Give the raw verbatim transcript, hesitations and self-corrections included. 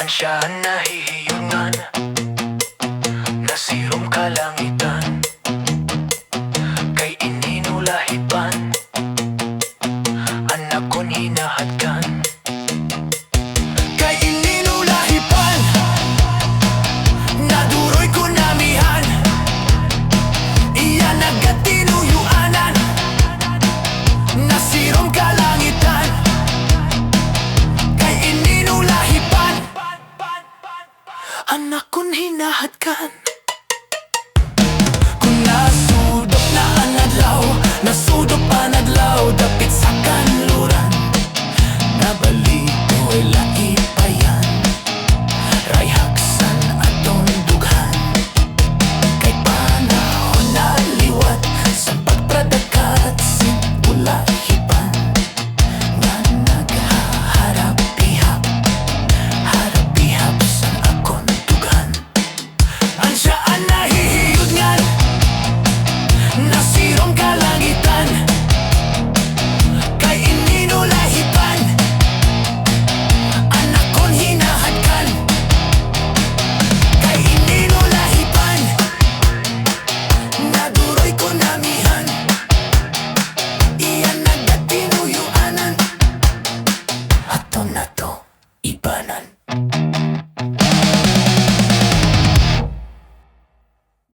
Siya an nahihiyungan, nasirom kalangitan, kay ini no lahipan, an akon hinahadkan. Kay ini no lahipan, naduroy ko namihan, iya nagatinuyoanan, nasirom kalangitan, kay ini no lahipan, an akon hinahadkan. Kon nasudop na an adlaw, nasudop an adlaw, dapit sa kanluran, nabalito ay laipayan, rayhak san aton dughan. Kay panahon na liwat san pagpradakat sin ulahipan nga naghaharap-ihap, harap-ihap san akon dughan. An siya an nahihiyudngan, nasirom kalangitan, kay ini no lahipan, an akon hinahadkan. Kay ini no lahipan, naduroy ko namihan, iya nagatinuyoanan, aton nato ibanan.